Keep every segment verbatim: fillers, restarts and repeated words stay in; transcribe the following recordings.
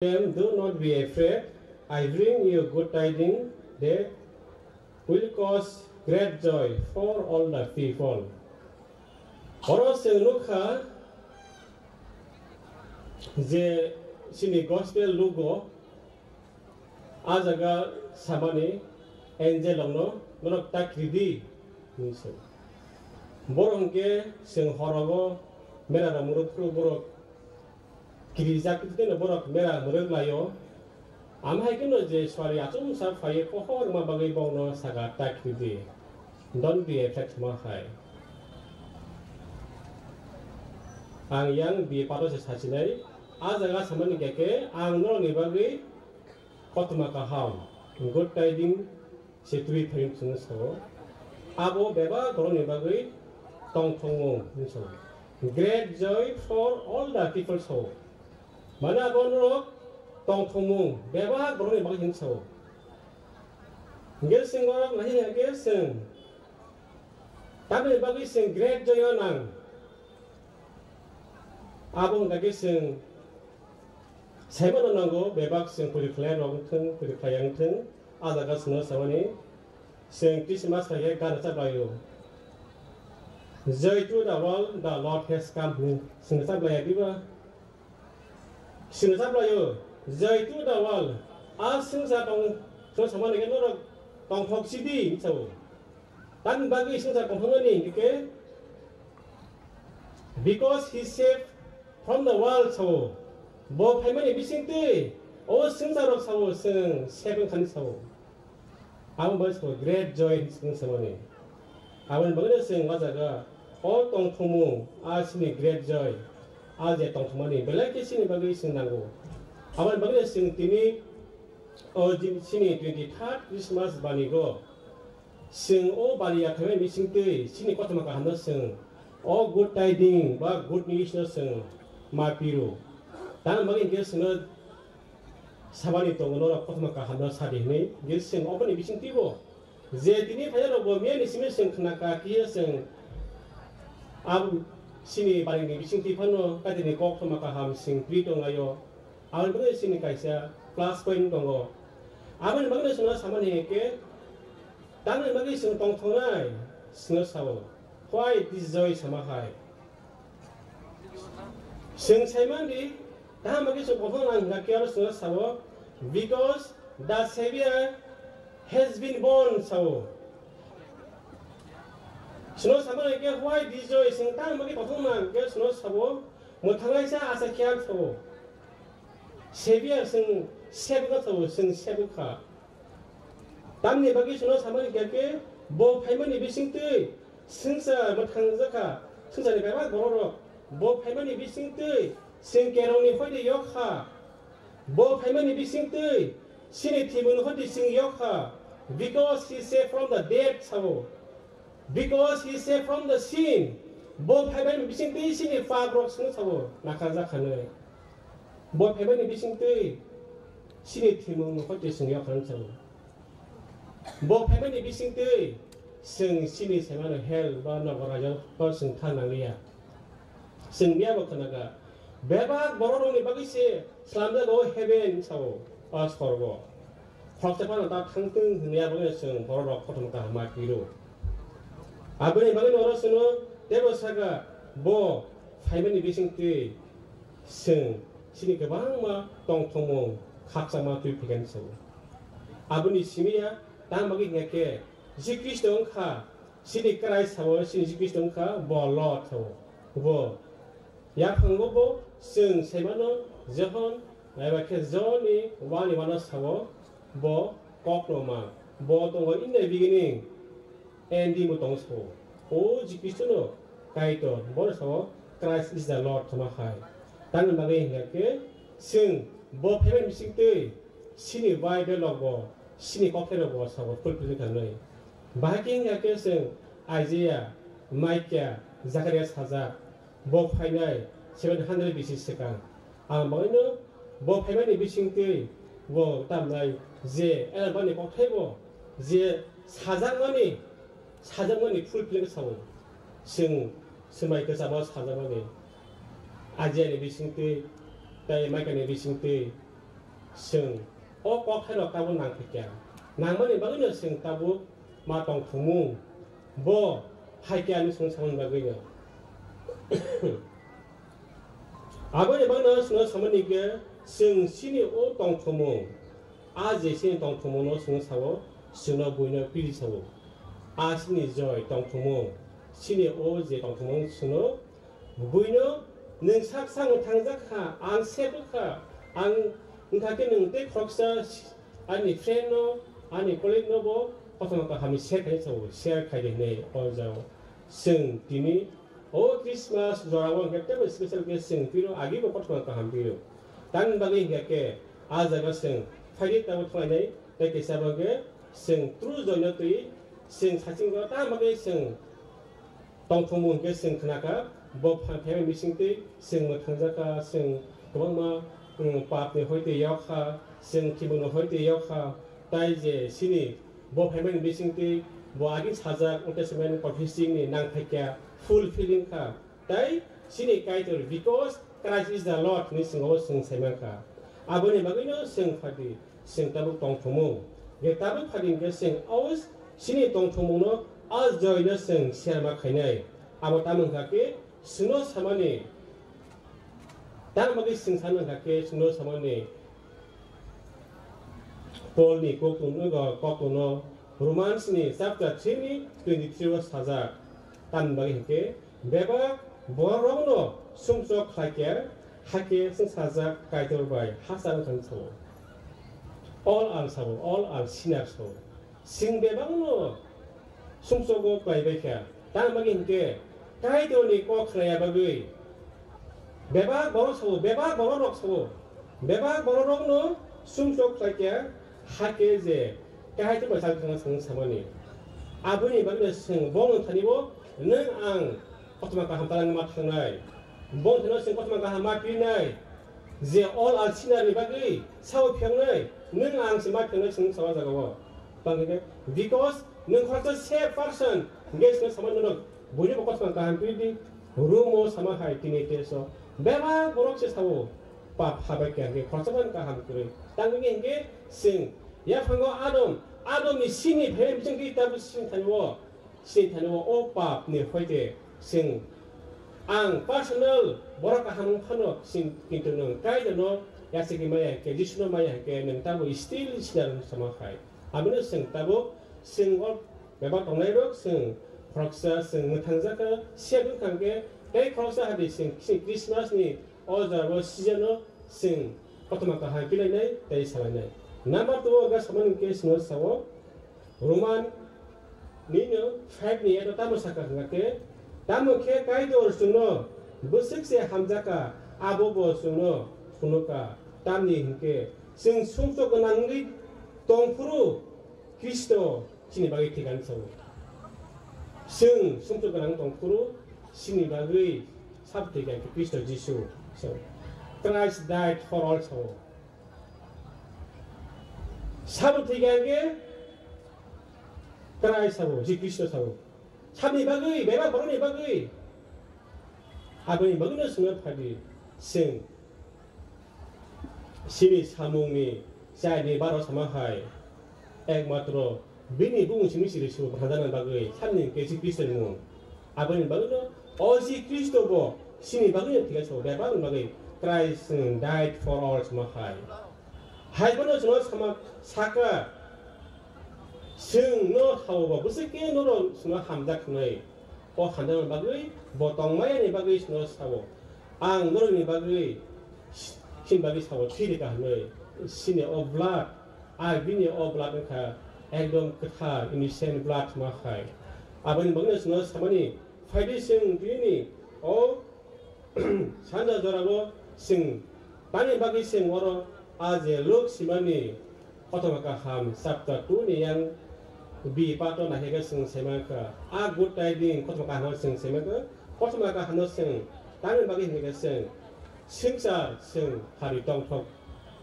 them, "Do not be afraid. I bring you good tidings that will cause great joy for all the people." Oro chwng nukha je chini gospel Lugo a jaga samani angel rokno, "Norok ta kiri di," hinwi swi. Borok hwnkhe chwng horogo mera rok mwrwk phuru borok kirijak tei borok mera mwrwk laio. Amo hai kheno je suari achomsa phaiwi pohor wngma bagwi bokno sakha, "Ta kiri di, don't be afraid," hwnma hai. Ang yang bi pato se sachinai, a jaga samani khe khe ang norokni bagwi kothoma kaham, good tidings se twi phai hwnwi sao. Abo bebak borokni bagwi tongthokmung hwnwi sao. Great joy for all the people sao. Mane abo norok tongthokmung bebak borokni bagwi hwnwi sao. Hingke chwng norok nahini hingke chwng tamni bagwi chwng great joy o nang. Abo hwnka khe chwng saimano nango, bebak chwng puri khlai rok wngthwng, puri khlai ya wngthwng, a jaga chwngno samani, chwng Christmas hai khe gana chaplaio. "Joy to the world, the Lord has come," hwnwi chwngno chaplaiya diba? Chwngno chaplaio, "Joy to the world." A swngchar tong, chwngno samani khe norok tongthok sidi, hwnwi sao. Tamni bagwi swngchar tongthoknani hingke, "Because he saved from the world," sao. Bo phaimani bisingtwi o swngcharrok sao, chwng save wngkhani sao. Abo bai sao great joy hinwi samani. Aboni bagwino chwng o jaga o tongthokmung, a chini great joy, a je tongthokmani belai khe chini bagwi chwng nango. Aboni bagwino chwng tini o jin-, chini twenty third Christmas banigo, chwng o bari ya khaimani bisingtwi chini kothoma kahamno chwng o good tidings ba good news no chwng ma piro. Tamni bagwi hwnkhe chwngno sabani tongo norok kothoma kahamno sadi hwnwi, hwnkhe chwng oboni bisingtwibo je tini phaiyarokbo miyani simi chwng khna ka kiya chwng abo chini baringni bisingtwi phano kaitini koktwma kaham chwng pri tonglaio. Aboni bagwi chini kaisa plus point tongo. Aboni bagwi chwngno samani hwnkhe, tamni bagwi chwng tongthoknai chwngno sao, "Why this joy?" sama hai. Chwng saimandi, tamo khe chwng bophang nang hwnkha khe aro chwngno sao, "Because the Savior has been born," sao. Chwngno sama nang khe, "Why this joy?" Chwng tamo khe bophang nang khe chwngno sao, "Mwthangnaisa acha khe ang sao." Savior chwng save wngkha sao, chwng save wngkha. Tamni bagwi chwngno samani hwnkha khe, bo phaimani bisingtwi swngchar mwthangjakha, swngcharni bebak bororok. Bo phaimani bisingtwi chwng kerongni hoide yokha. Bo phaimani bisingtwi chini thimungni hoide chwng yokha. Because he saved from the dead, sao. Because he saved from the sin. Bo phaimani bisingtwi chini paprok chwngno sao, nakharjakha nai. Bo phaimani bisingtwi chini thimung nokho twi chwng yokharwi chalo. Bo phaimani bisingtwi chwng chini saimano hell ba nokbar raijao chwng thang nangliya. Chwng miyabo khwnakha, bebak bororokni bagwi se slamjago heaven sao, o sorgo. Khoroksa phano ta thangtwng hwnwi abono chwng bororok kothoma kaham ma piro. Aboni bagwi oro chwngno teibo sakha, bo phaimani bisingtwi chwng chini kwbangma tongthokmung khakchangma twi phaikha hinwi sao. Aboni simi ya tang bagwi hwnkha khe Jisu Khristo wngkha, chini Christ sao, chini Jisu Khristo wngkha bo Lord sao. Bo yaphango bo chwng saimano Johon, naiba khe John ni wani wano sao, bo koktwma, bo tongo in the beginning, and bo tongo sao. O Jisu Khristo no Kaitor, bono sao Christ is the Lord hwnma hai. Tamni bagwi hwnkha khe chwng bo phaimani bisingtwi chini Bible rok bo, chini kokthairok bo sao fulfill wngkha hinwi. Bahai khe hwnkha khe chwng Isaiah, Micah, Zechariah sajak, bo phainai seven hundred B C swkang. Ang bagwino bo phaimani bisingtwi bo tamnai je Elijah ni kokthai bo je sajakmani, sajakmani fulfill khe sao. Chwng swmai kwchamo sajakmani Isaiah ni bisingtwi tei Micah ni bisingtwi Chwng o kok hai rok tabuk nang phaikya. Nangmani bagwino chwng tabuk ma tongthokmung bo phaikya hinwi chwng samani bagwino. Aboni bagwino chwngno samani khe chwng chini o tongthokmung, a je chini tongthokmungno chwngno sao, chwngno buino piri sao. A chini joi tongthokmung, chini o je tongthokmung chwngno buino nwng sak sak thangjak kha, ang sep kha, ang wngkha khe nwng tei khoroksa ani friend no, ani colleague no bo kothoma kaham share khai sao, share khai di hinwi o jao. Chwng tini o Christmas jora o hwnkhe teibo special khe chwng piro agi bo kothoma kaham piro. Tamni bagwi hwnkha khe a jaga chwng phaidi tabo thwlainai tei kisa bo hwnkhe chwng true joy no twi chwng sachingo tamo khe chwng tongthokmung hwnkhe chwng khnakha, bo phan phaimani bisingtwi chwng mwthangjakha, chwng kwbangma, mm, papni hoite yokha, chwng thimungni hoite yokha, tai je chini bo phaimani bisingtwi bo agini sajak Old Testament prophecy ni nangphaikya fulfilling kha, tai chini Kaitor, because Christ is the Lord hinwi chwng o chwng saimankha. Aboni bagwino chwng phaidi. Chwng tabuk tongthokmung. Je tabuk phaidi hwnkhe chwng o chini tongthokmungno o joino chwng share ma khainai. Abo tamo wngkha khe chwngno samani, tamo bagwi chwng sana wngkha khe chwngno samani Paul ni koktwmno, koktwmno Romans ni chapter three ni twenty three o sajak. Tamni bagwi hwnkhe bebak borokno sumsok khlaikhe, hakhe chwngsajak Kaitor bai hachal wngthang sao. All are sao, all are sinners sao. Chwng bebakno sumsogo klaibaikha. Tamni bagwi hwnkhe Kaitorni kok khnaya bagwi bebak borok sao, bebak bororok sao. Bebak bororokno sumsok khlaikha, hakhe je kahai tongma chal thangna chwng samani. Aboni bagwino chwng bo wng thani bo nwng ang kothoma kaham talangma thangnai. Bo wng thani chwng kothoma kaham ma pirnai. Je all are sinner ni bagwi sao phengnai, nwng ang se ma phengnai chwng sama jagao. Tangkhe because nwng khoroksa save person, hwnkhe chwng samani norok buini bo kothoma kaham pirdi. Room o sama hai tini teso bebak borok se sao pap habai khe hwnkhe khoroksa kaham kwrwi. Tangkhe hwnkhe chwng yaphango Adam, Adam ni sini phe bising ki tabu sini thani o, sini thani o, o pap ni hoite chwng ang personal borok kaham wng phano chwng kintu nwng Kaitor no yachigwi maya hwnkhe Jisu no maya hwnkhe nwng tabu still sinner wng sama hai. Aboni chwng tabuk chwng o bebak tongnairok chwng khoroksa chwng mwthangjakha, siya wngkha hwnkhe tei khoroksa hai chwng Christmas ni o jora o season o chwng kothoma kaham pilainai tei salainai. Number two o ga samani hwnkhe chwngno sao Roman nino five ni eto tamo sakha hwnkhe, tamo khe Kaitor chwngno bwswk se hamjakha, abo bo chwngno phunukha, tamni hwnkhe chwng sumsok gwnang wngwi tongphuru Khristo chini bagwi thwikha hinwi sao. Chwng sumsok gwnang tongphuru chini bagwi sabo thwikha khe Khristo Jisu sao. Christ died for all sao. Sabo thwikha khe Christ sao, Jisu Khristo sao. Saboni bagwi, bebak borokni bagwi. Aboni bagwino chwngno phaidi chwng chini samungni chaini baro sama hai ekmatro bini bumung simi siri subo phanjanani bagwi samni kesi Khristo ni mung. Aboni bagwino o si Khristo bo chini bagwino thwikha sao, bebak ni bagwi Christ died for all sama hai. Hai bono chwngno sama saka, chwngno sao bo bwswk khe norok chwngno hamjak hwnwi. O hamjakmani bagwi bo tongmani bagwi chwngno sao. Ang norokni bagwi, chini bagwi sao thwi rwkha hwnwi. Chini o blood, a bini o blood wngkha ekdom kwthar, innocent blood ma hai. Aboni bagwino chwngno samani phaidi chwng bini o sanja jorao chwng tamni bagwi chwng oro a je Luk simani Kothoma Kaham chapter two ni yang bi pato naikhe chwng saimankha. A good tidings kothoma kaham chwng saimankha. Kothoma kaham no chwng tamni bagwi hwnkhe chwng swngchar chwng hari tongthok.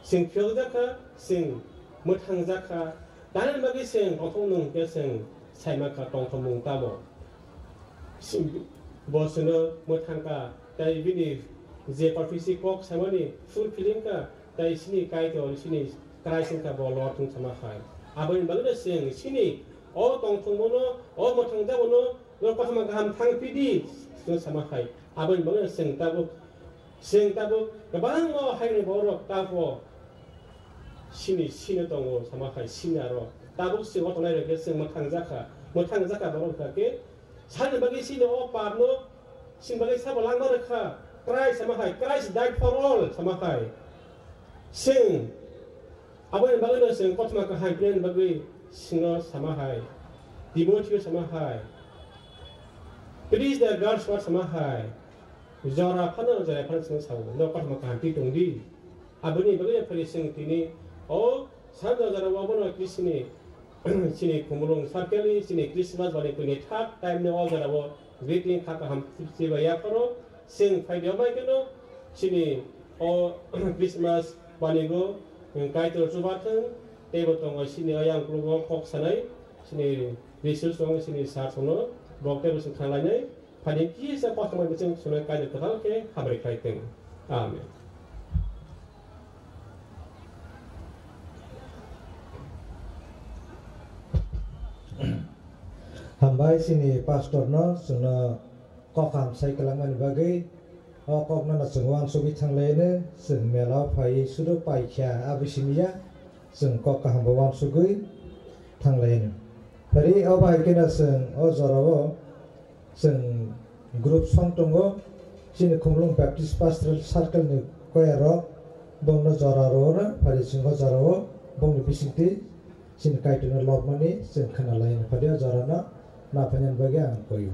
Chwng phiyokjakha, chwng mwthangjakha. Tamni bagwi chwng tongthok nung hwnkhe chwng saimankha tongthokmung tamo. Bo chwngno mwthangkha, tei bini je prophecy kok samani fulfilling kha, Tai sini Kaitor, sini Christ wngkha bo Lord wng sama hai. Aboni bagwino chwng sini o tongthokmano, o mwthangjakmano, no kothoma kaham thang pidi, chwng sama hai. Aboni bagwino chwng tabuk, chwng tabuk kwbangma haini borok tabuk sini, sino tongo sama hai, sini aro. Tabuk chwng o tongnai rok khe chwng mwthangjakha, mwthangjakha borok kha khe, Sani bagwi sini o papno, sini bagwi sabo langma rwkha. Christ sama hai, Christ died for all sama hai. Sing, aboni bagwino sing kothoma kaham pinani bagwi singo sama hai. Timothy sama hai. Preach the God's word sama hai. Jora phano, jora phano sing sao. No kothoma kaham pi tongdi. Aboni bagwi phari sing tini o sanja jora obono kisini chini Khumulwng circle ni chini Christmas bani kuni third time ni o jora o greeting kha kaham chibai yapharo chwng phaidi o mai keno chini o Christmas bani go Kaitor chubathwng teibo tongo chini o yang kulugo kok sanai chini resource tongo chini sir sono bok teibo chwng thanglainai. Phaidi kisa kothoma biching swnwi Kaitor kwtal khe hamari khlai tong. Amen. Hambai chini pastor no chwngno kok ham sai kwlangmani bagwi o kokno no chwng uansugwi thanglaino chwng mela o phaiwi sudo paikha abo simi ya chwng kok kaham bo uansugwi thanglaino. Phari o bai khe no chwng o jora o Chwng group song tongo, chini Khumulwng Baptist Pastoral Circle ni choir rok bongno jora rwo na, phari chwng o jora o bongni bisingtwi chini Kaitorno lobmani chwng khna lai na, phari o jora no naphainani bagwi ang koi o.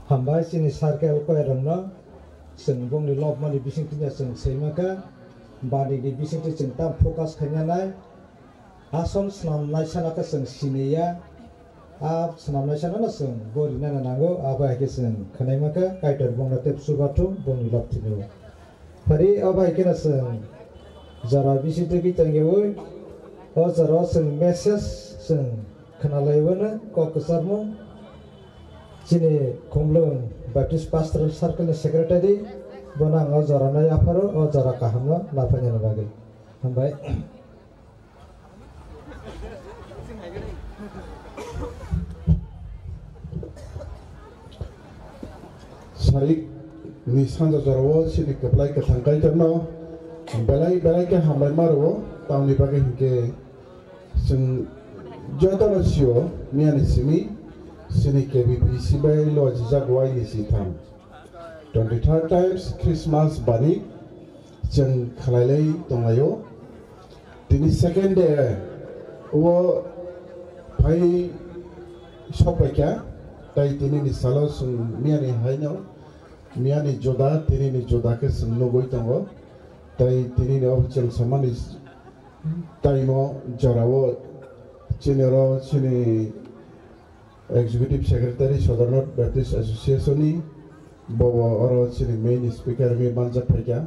Hambai chini circle koirokno chwng bongni lobmani bisingtwi no chwng saimankha, bani ni bisingtwi chwng tam focus khainanai, asol swnamnai sana khe chwng siniya, a swnamnai sana no chwng bo rinani nango, abo hai khe chwng khwnai mankha, Kaitor bongno tei chubathung bongni lobthwino. Phari o bai kheno chwng jora bisingtwi tongyawi, o jora o chwng message chwng khwnalaiwino kok kwcharmung chini Khumlwng Baptist Pastoral Circle ni Secretary, bono ang o jora no yapharo, o jora kaham no laphainani bagwi. Hambai. Sarik ni sanja jorao chini kwplai kwthang Kaitorno belai belai khe hambai ma rwo, tamni bagwi hinkhe chwng jotono sio miyani simi chini K B P C bai lojijak wai ni sitham. Twenty third times Christmas bani chwng khwlailai tonglaio. Tini second day o phai sokpaikha, tai tini ni salo chwng miyani haino, miyani joda, tini ni joda khe chwng nugwi tongo. Tai tini ni o chwng samani time o jorao chini oro chini Executive Secretary, Sodornath Baptist Association ni, bo bo oro chini main speaker wngwi manjak phaikha.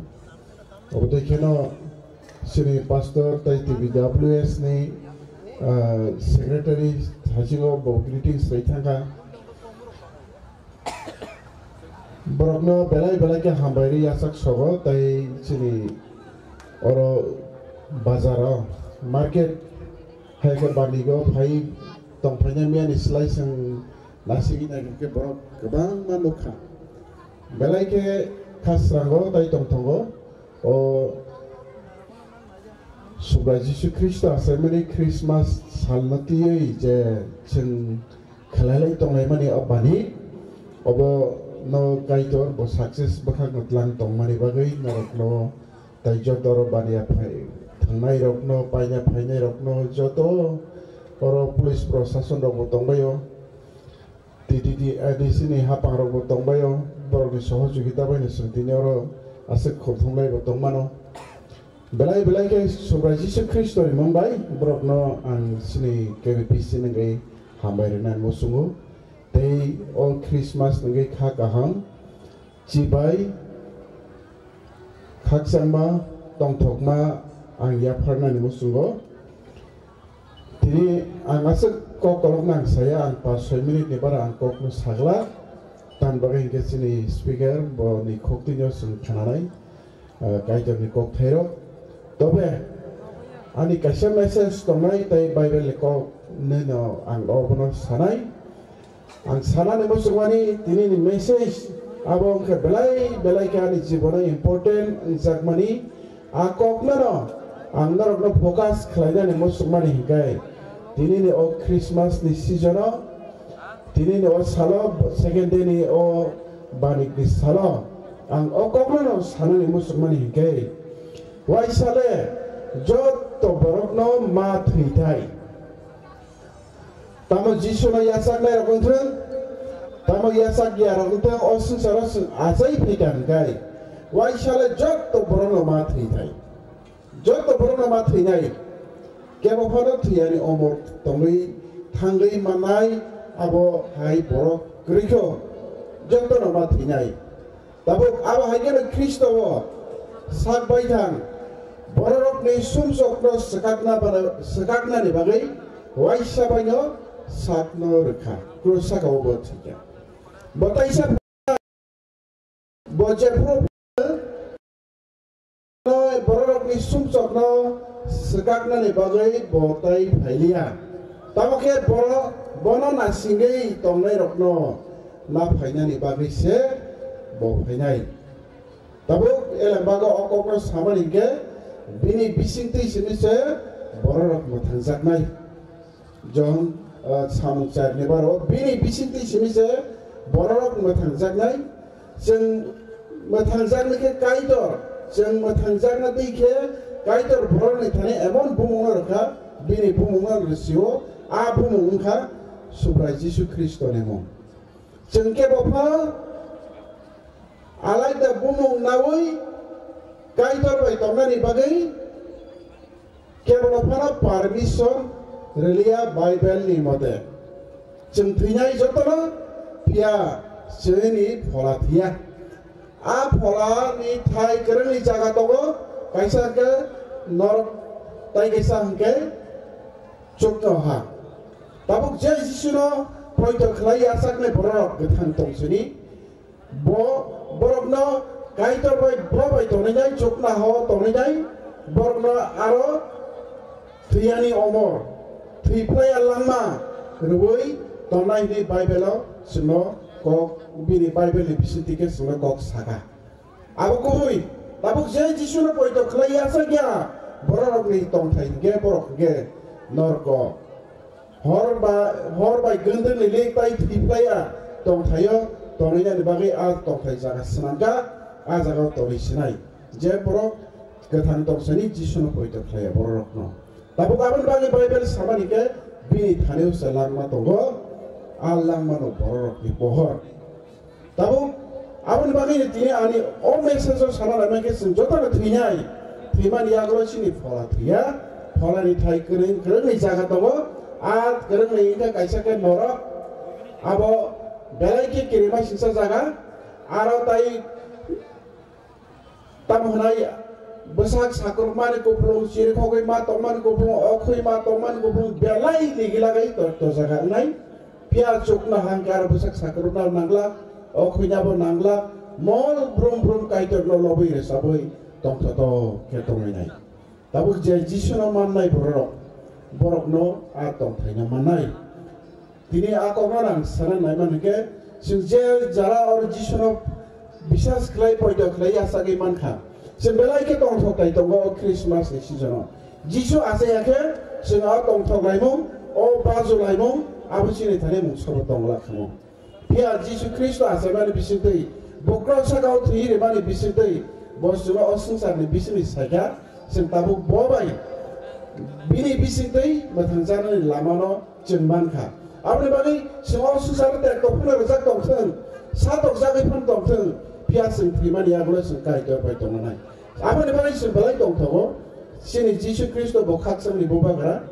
Obo tei kheno chini pastor tei T B W S ni, ah, secretary thasingo bo greetings rwi thangkha. Borokno belai belai khe hambai rwi yachak sogo tei chini oro bazar o market hai khe banigo phai tongphaina miyani slai chwng nasigwi naikhe borok kwbangma nukha. Belai khe khasrango tei tongthongo o Subrai Jisu Khristo achaimani Christmas salno twiwi je chwng khwlailai tonglaimani o bani, obo no Kaitor bo success bwkhakno tlang tongmani bagwi norokno tai joto oro baniya phai thangnai rokno, paina phainai rokno joto oro police prosason rokbo tongbaio. T T T A D C ni hapang rokbo tongbaio, borokni sohojogita baino chwng tini oro aswk khulthunglaibo tongmano. Belai belai khe Subrai Jisu Khristo ni mung bai borokno ang chini K B P C ni wngwi hambai rwnani muchungo. Tei o Christmas ni wngwi kha kaham, chibai, khakchangma, tongthokma ang yapharnani muchungo. Tini ang aswk kok kolokno ang saya, ang pas soi minute ni bara ang kokno sagla. Tamni bagwi hinkhe chini speaker bo ni khuk twi no chwng khnanai, ah, Kaitor ni kok thairok. Tobe ani kaisa message tongnai tei Bible ni kok nino ang obono sanai. Ang sanani muchungmani tini ni message abo wngkha belai belai khe ani jibono important wngjakmani. A kokno no ang norokno focus khlainani muchungmani hinkhe tini ni o Christmas ni season o, tini ni o salo, second day ni o banik ni salo ang o kokno no sanani muchungmani hinkhe waisale jotto borokno ma thwithai. Tamo Jisu no yachaknai rok wngthwng, tamo yachak ya rok wngthwng, o swngcharo chwng achai phaikha hwnkhe, waisale jotto borokno ma thwithai. Jotto borokno ma thwinai. Kebo phano thwiyani omor tongwi thangwi mannai, abo hai borok kwrwikho, jottono ma thwinai. Tabuk abo hai kheno Khristo o sak baithang bororokni sumsokno swkakna bana-, swkaknani bagwi waisa baino sakno rwkha, krus saka o bo thwikha. Bo taisa bo jephuru bororokni sumsokno swkaknani bagwi bo tai phailiya. Tamo khe bo-, bono nasingwi tongnairokno na phainani bagwi se bo phainai. Tabuk elembago o kokno samani hinkhe bini bisingtwi simi se bororok mwthangjaknai. John, ah, samung charni baro bini bisingtwi simi se bororok mwthangjaknai. Chwng mwthangjaknai khe Kaitor, chwng mwthangjakna twi khe Kaitor bororokni thani emon bumungno rwkha, bini bumungno rwsio, a bumung wngkha Subrai Jisu Khristoni mung. Chwng kebo pha alaida bumung naui Kaitor bai tongnani bagwi kebono phano permission rwliya Bible ni mote. Chwng thwinai jotono, phiya chwngni phola thwiya. A phola ni thai kwrwngni jaga tongo, kaisa hwnkhe norok tai kaisa hwnkhe chukno ha. Tabuk je Jisuno poito khlai yachaknai bororok kwthang tong sini, bo borokno Kaitor bai bo bai tongnainai, chukna ha-o tongnainai, borokno aro thwiyani omor, thwi phlaiya langma rwui tongnai hwnwi Bible-o chwngno kok, bini Bible-ni bisingtwi khe chwngno kok saka. Abo kubui, tabuk je Jisuno poito khlai yachakya bororokni tongthai hwnkhe borok hwnkhe norko. Hor ba, hor bai gwndwngni lik tai thwi phlaiya tongthaio, tongnainani bagwi a tongthai jaga swnamkha, a jagao tongwi sinai. Je borok kwthang tongsani Jisuno poito khlaiya bororokno. Tabuk aboni bagwi Bible samani khe bini thanio se langma tongo, a langmano bororokni pohor. Tabuk aboni bagwi tini ani o message o sana laimai khe chwng jotono thwinai, thwimani yagulo chini phola thwiya, pholani thai kwrwng, kwrwngni jaga tongo, a kwrwngni wngkha kaisa khe norok, abo belai khe kirima singsa jaga, aro tai tamo hwnai bwsak sakrukmani kupulung, chirikhogwi ma tongmani kupulung, okhwi ma tongmani kupulung, belai ligilagwi to, to jaga wngnai. Phiya chukno hangkhe aro bwsak sakrukna nangla, okhwinabo nangla, mol brum brum Kaitorno lobwi rwchabwi tongthotok khe tongwi nai. Tabuk je Jisuno mannai bororok, borokno a tongthaino mannai. Tini a kokno ang sana naimani khe, chwng je jara oro Jisuno bisas khlai, poito khlai yachagwi mankha. Chwng belai khe tongthok tai tongo o Christmas ni season o. Jisu achaiya khe chwng o tongthok laimung, o baju laimung, abo chini thani mung sobo tongla khamu. Phiya Jisu Khristo achaimani bisingtwi, bukrok sakao thwi rimani bisingtwi, bo chwngno o swngcharni bisingni saikha, chwng tabuk bo bai bini bisingtwi mwthangjaknani lamano chwng mankha. Aboni bagwi chwng o swngcharo tek tongphano rwjak tongthwng, sa tokjagwi phano tongthwng, phiya chwng thwimani yagulo chwng Kaitor bai tongnai. Aboni bagwi chwng belai tongthogo, chini Jisu Khristo bo khakchangni bubagra,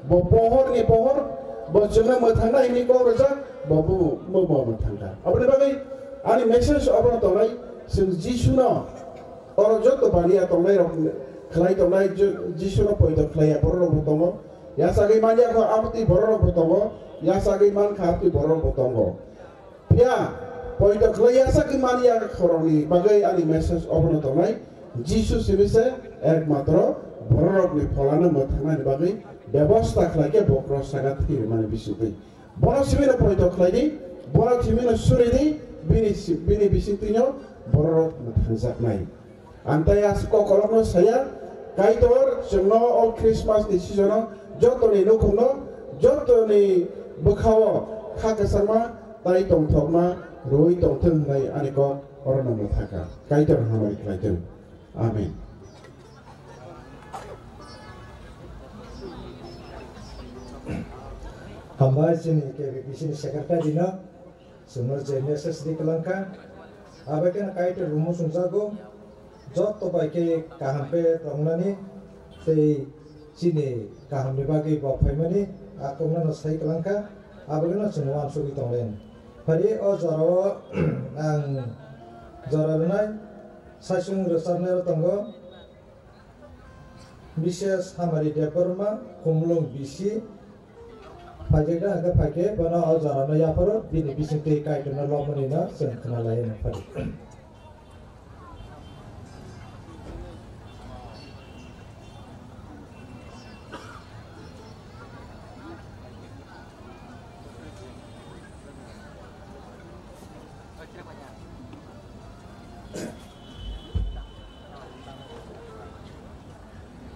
bo pohorni pohor, bo chwngno mwthangna hwnwi kok rwjak, bo bo, bo, bo mwthangkha. Aboni bagwi ani message obono tongnai, chwng Jisuno, oro joto baniya tongnairok khlai tongnai, Ju-, Jisuno poito khlaiya bororokbo tongo, yachagwi manya kho amtwi bororokbo tongo, yachagwi mankha amtwi bororokbo tongo. Phiya poito khlai yachagwi manya khoroknwi bagwi ani message obono tongnai, Jisu simi se ekmatro bororokni pholano mwthangnani bagwi bebosta khlai khe bo kros saka thwi rwmani bisingtwi. Bono simino poito khlai di, bono simino suri di, bini si-, bini bisingtwino bororok mwthangjaknai. Ang tai aswk kokolokno saya, Kaitor chwngno o Christmas ni season o jotoni nukhungno, jotoni bwkhao kha kwchangma tai tongthokma rwui tongthwng hwnwi ani kok orono mwthakha. Kaitor hamari khlaithwng. Amen. Hambai chini K B B C ni secretary no. Chwngno je message ri kwlangkha, abo khe Kaitor bo muchungjago, joto bai khe kaham khe tongnani tei chini kahamni bagwi bo phaimani a kokno sai kwlangkha, abo kheno chwng uansugwi tonglaini. Phari o jorao ang jora rwnai saichung rwchapnairok tongo. Bises Hamari Debbarma, Khumulwng B C, phaijak da hwnkhe phaikhe bono o jorano yapharo bini bisingtwi Kaitorno lobmani no chwng khwnalaiwi nukphadi.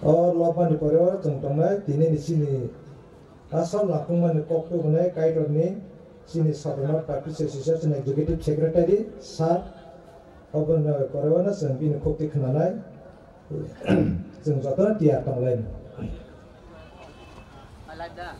O lobmani pore o chwng tongnai tini ni chini asol nangkukmani kok tubunai Kaitorni chini Sabrona Baptist Association Executive Secretary sir, oboni pore o no chwng bini khukti khwnanai. Chwng jotono tiyar tonglaini. Alada.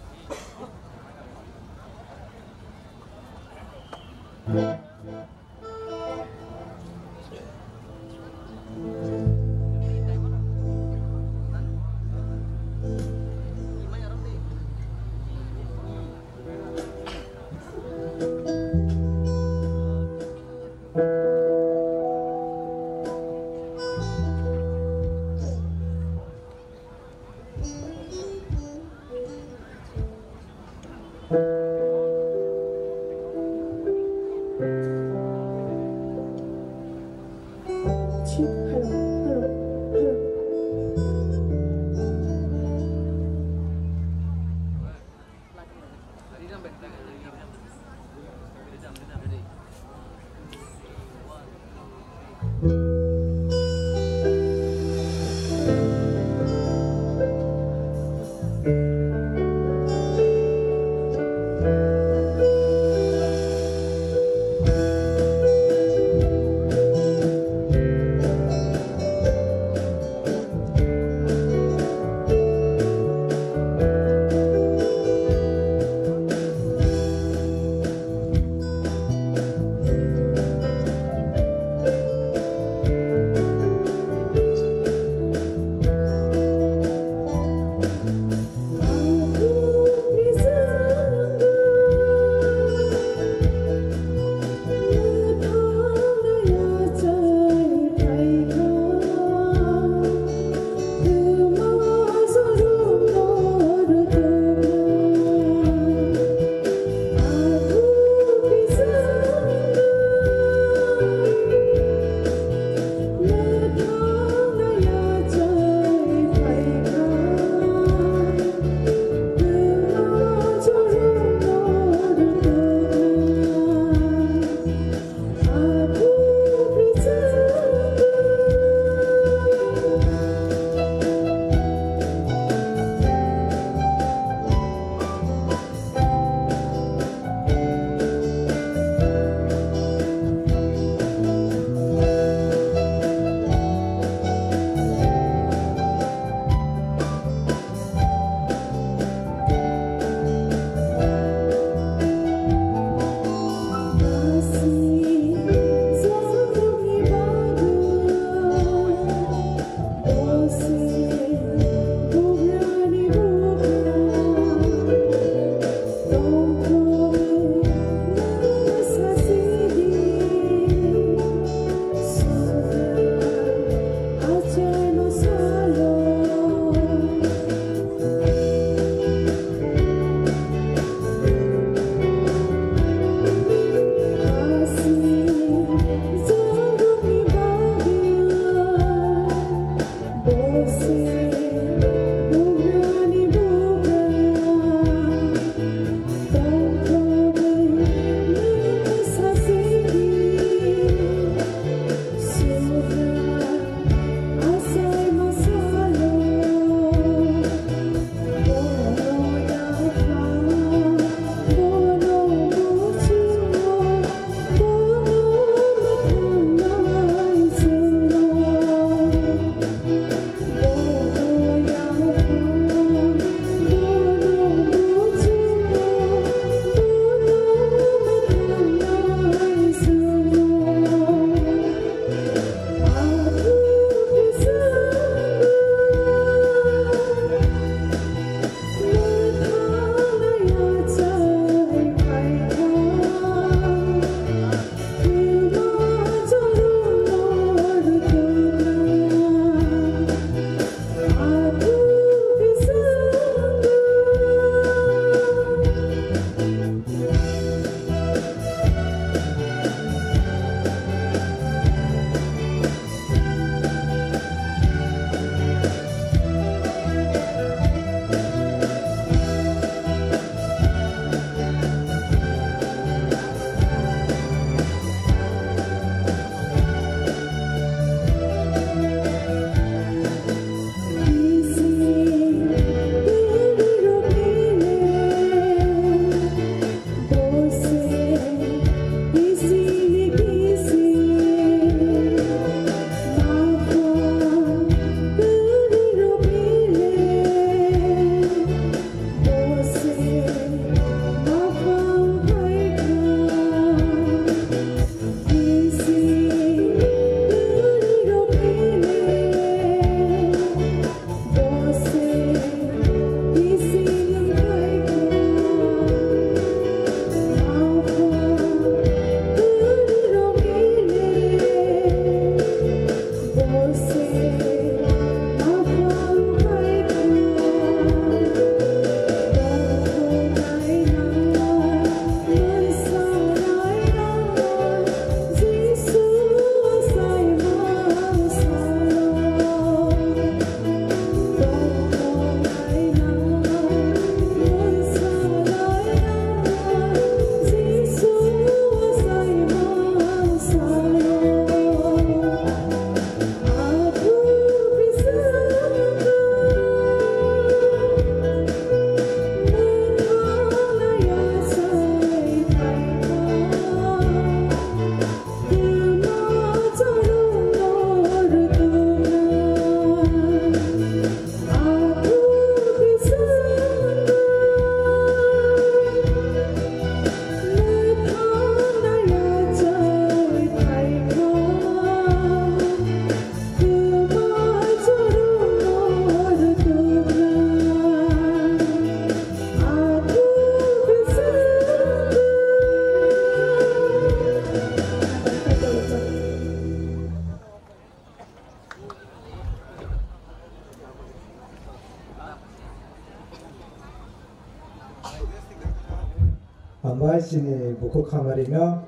Hambai chini bukhuk hamarino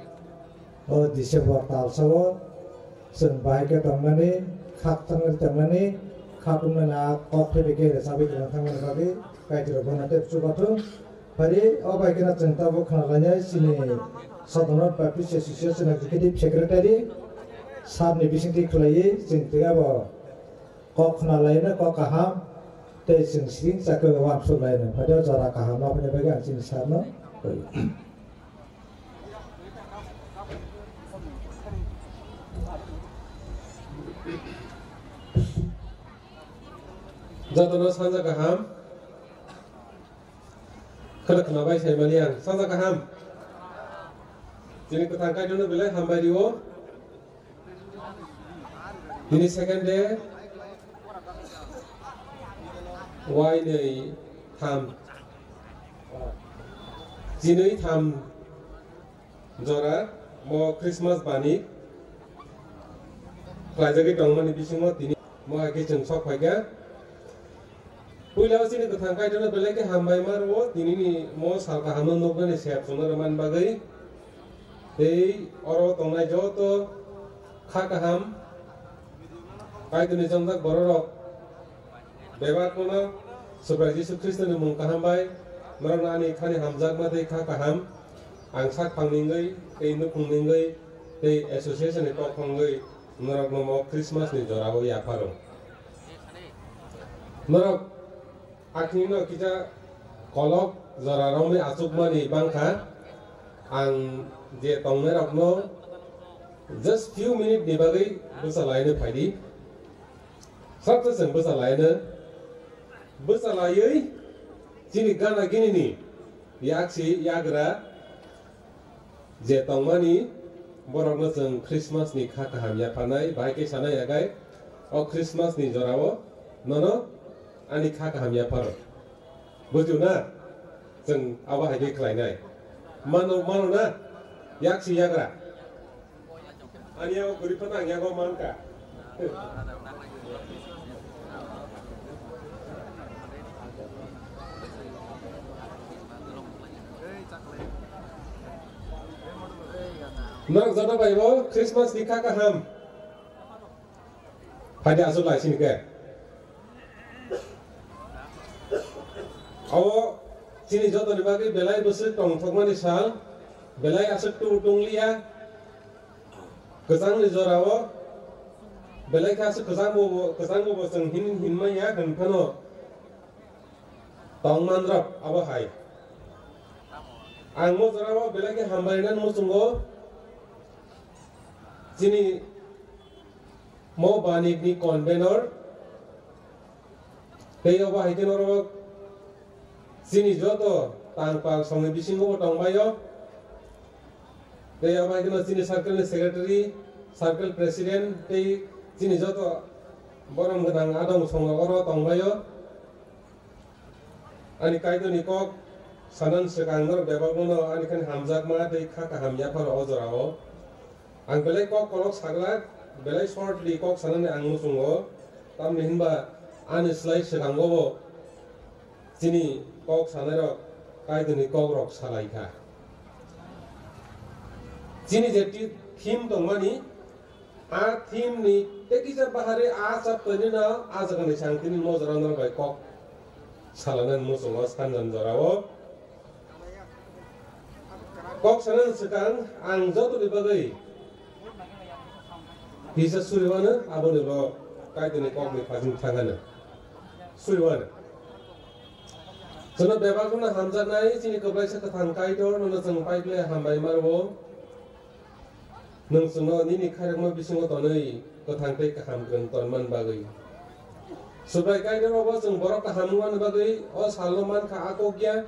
o December talsao chwng bahai khe tongmani, khak thangwi tongmani, khatungnani a kok thaibai khe rwchabwi kwlwng thangmani bagwi Kaitorno bono tei chubathung. Phari o bai kheno chwng tabuk khna lainai chini Southern North Baptist Association Executive Secretary sir ni bisingtwi khwlaiwi chwng tei abo kok khna laino kok kaham tei chwng sring chakhe uansuk laino. Phai jora kaham ma phai bagwi ang chini sir no. Jotono sanja kaham. Khwna khwna bai saimani ang sanja kaham. Chini kwthang Kaitorno belai hambai rio. Bini second day, wainwi tham, chinwi tham jora mo Christmas bani khlaijagwi tongmani bisingo tini mo hai khe chwng sok phaikha. Puila o chini kwthang Kaitorno belai khe hambai ma rwo, tinini mo sal kahamno nuknani sep chwngno rwmani bagwi. Tei oro tongnai joto kha kaham Kaitorni chongjak bororok bebak phano Subrai Jisu Khristoni mung kaham bai norokno ani khani hamjakma tei kha kaham ang sak phangni wngwi tei nukhungni wngwi tei association ni kok phangwi norokno mo Christmas ni jorao yapharo. Norok akhirno kisa kolok jora romwi achukmani bangkha. Ang je tongnairokno just few minute ni bagwi bwsa laino phaidi. Sabsa chwng bwsa laino. Bwsa laiwi chini gana ginini yaksi yagra je tongmani borokno chwng Christmas ni kha kaham yapharnai, bahai khe sanai agai o Christmas ni jorao nono ani kha kaham yapharo. Bujo na? Chwng abo hai khe khlainai. Mano, mano na? Yaksi yagra. Ani abo gurip phano ang yago mankha. Norok joto bai bo Christmas ni kha kaham. Phaidi aswk lai sini khe. Abo chini jotoni bagwi belai bwswk tongthokmani sal, belai aswk tu-, tungliya. Kwchangni jorao belai khe aswk kwchangbo, kwchangbo bo chwng hin-, hinmanya hwn phano tongmanrok abo hai. Ang mo jorao belai khe hambai rinani muchungo chini mo banikni convener tei abo hai khe norok chini joto tangpal songni bisingo bo tongbaio. Tei abo hai kheno chini circle ni secretary, circle president tei chini joto borom gwnang adong songo oro tongbaio. Ani Kaitorni kok sanani swkang norok bebak bono ani khani hamjakma tei kha kaham yapharo o jorao. Ang belai kok kolok sagla, belai shortly kok sanani ang muchungo, tamni hinba ani slai swkango bo chini kok sanairok Kaitorni kokrok salaikha. Chini je ti-, theme tongmani, a theme ni tei kisa bahari a chapter ni no a jaga ni sang tini mo jora norok bai kok salainani muchungo sanjani jorao. Kok sanani swkang ang jotoni bagwi kisa suriwano aboni bo Kaitorni kokni phasing thangano suriwano. Chwngno bebak wngna hamjaknai chini kwplaisa kwthang Kaitor nono chwng paiple hambai marwo. Nwng chwngno nini khairokma bisingo tonwi kwthang tei kaham kwrwng tonman bagwi. Subrai Kaitor obo chwng borok kaham wngmani bagwi o salno mankha a kok ya.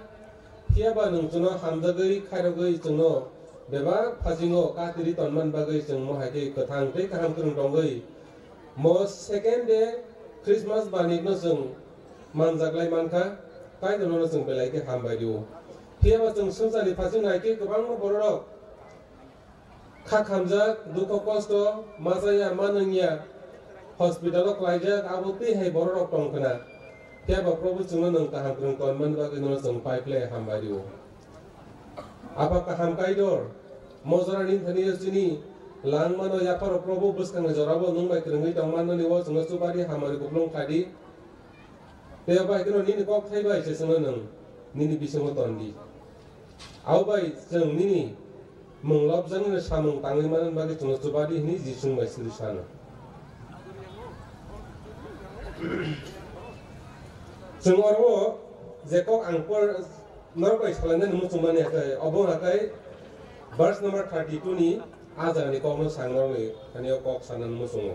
Phiya ba nwng chwngno hamjagwi khairogwi chwngno bebak phasingo katiri tonman bagwi chwng mohai khe kwthang tei kaham kwrwng tongwi mo second day Christmas banikno chwng manjaklai mankha, Kaitorno chwng belai khe hambai rio. Phiya ba chwng swngcharni phasing nai khe kwbangma bororok kha khamjak, dukho kosto, machaya, manwngya, hospital o klaijak, abo twi hai bororok tong khna. Phiya ba Probu chwngno nwng kaham kwrwng tonmani bagwi nono chwng pai khlai hambai rio. Apa kaham Kaitor, mojora nini thani chini langmano yapharo Probo bwskangni jorabo nwng bai kwrwngwi tongmani o chwngno chubadi hamari kuplung khlai di. Tei abo hai kheno nini kok thai bai se chwngno nwng nini bisingo ton di. Abo bai chwng nini mwng lobjaknai samung tangwi manna bagwi chwngno chubadi hwnwi Jisung bai siri sano. Chwng oro je kok ang por norok bai salainani muchungmani hakai, obo hakai verse number thirty-two ni a jagani kokno sang norokni thani o kok sanani muchungo.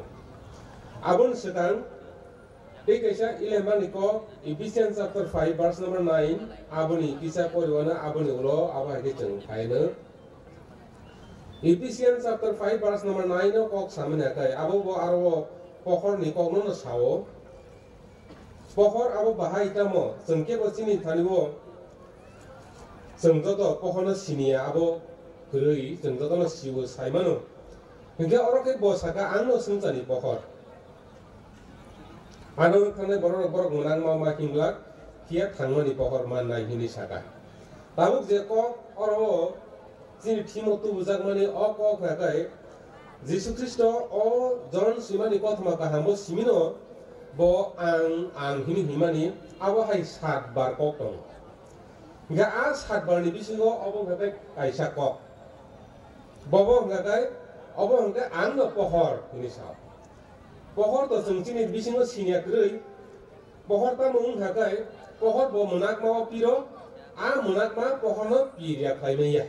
Aboni swkang tei kaisa Ilemani kok Ephesians chapter five verse number nine, aboni kisa poriwano aboni ulo abo hai khe chwng phaino. Ephesians chapter five verse number nine o kok samani hakai, abo bo aro o pohorni kokno no sao. Pohor abo bahai tamo, chwng kebo chini thani o chwng joto pohorno siniya abo kwrwi chwng jotono siwo saimano. Hinkhe oro khe bo saka, "Ang no swngcharni pohor." Ano wng thangnai borok rok borok mwnang ma ma hinglak, phiya thangmani pohor mannai hinwi saka. Tabuk je kok oro chini thimo tubujakmani o kok hakai Jisu Khristo o Jon swimani kothoma kahambo simino bo ang, ang hini himani abo hai sat bar kok tongo. Hinkhe a sat barni bisingo obo hwnkhe kaisa kok. Bobo hwnkhe obo hwnkhe ang no pohor hinwi sao. Pohor to chwng chini bisingo siniya kwrwi. Pohor tamo wng kha khe, pohor bo mwnakma o piro, a mwnakma pohor no pir ya khlai manya.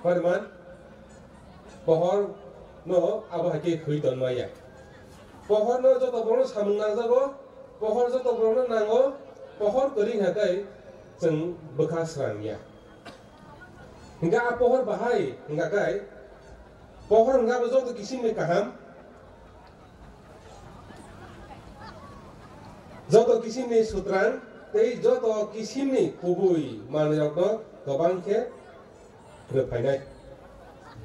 Pariman, pohor no abo hai khe khwi ton maya. Pohor no joto borok no samung nangjago, pohor joto borok no nango, pohor kwrwi kha khe chwng bwkha srang ya. Hinkhe a pohor bahai hwnkha khe, pohor hwnkha bo joto kisimni kaham, joto kisimni sutrang tei joto kisimni kubui manwirokno kwbang khe rwphainai.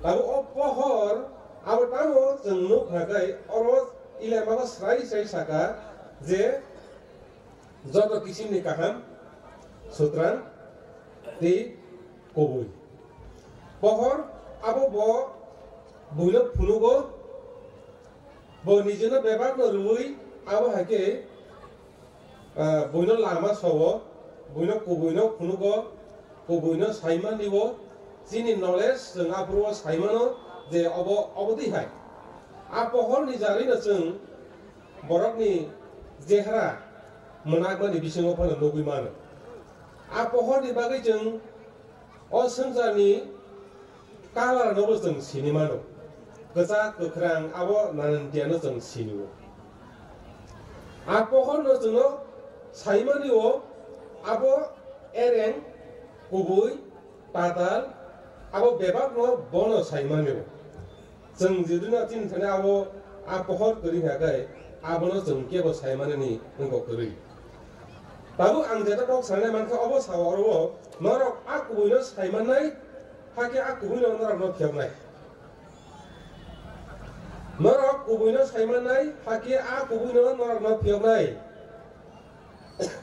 Abo o pohor abo tamo chwng nuk kha khe oro Ilemano srai srai saka je joto kisimni kaham, sutrang tei kubui. Pohor abo bo buino phunugo, bo nijino bebakno rwui abo hai khe, ah, buino lama sowo, buino kubuino phunugo, kubuino saimani o, chini knowledge chwng aphuru o saimano je obo, obo twi hai. A pohorni jarino chwng borokni jehra mwnakmani bisingo phano nugwi mano. A pohorni bagwi chwng o swngcharni color no bo chwng sini mano. Kwchak, kwkhrang, abo nanantiano chwng sini o. A pohor no chwngno saimani o, abo ereng, kubui, tatal, abo bebak no bono saimani o. Chwng jidino chini thani abo a pohor kwrwi kha khe, abono chwng kebo saimanani wngkha kwrwi. Tabuk ang jeta kok sanai mankha, obo sao oro o, norok a kubuino saimannai, hakhe a kubuino norokno phiyoknai. Norok kubuino saimannai, hakhe a kubuino norokno phiyoknai.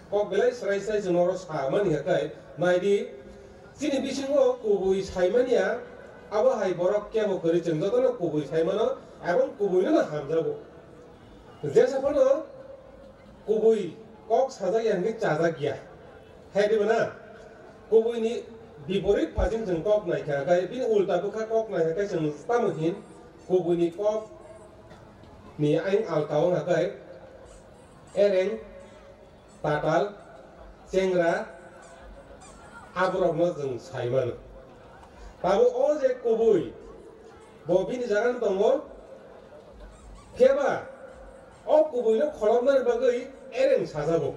Kok belai srai srai chwng oro sa mani kha khe, nai di, chini bisingo kubui saimanya, abo hai borok kebo kwrwi chwng jotono kubui saimano, ebong kubuino no hamjago. Jesa phano kubui kok sajak ya hwnkhe chajak ya. Hai di bana? Kubuini biporit phajing chwng kok nai kha khe, bini ulta bwkha kok nai kha khe chwng tamo hin kubuini kok ni ain alka o kha khe ereng, tatal, chengra, aborokno chwng sai mano. Tabuk o je kubui, bo bini jagano tongo, phiyaba o kubuino kholopnani bagwi ereng sajago.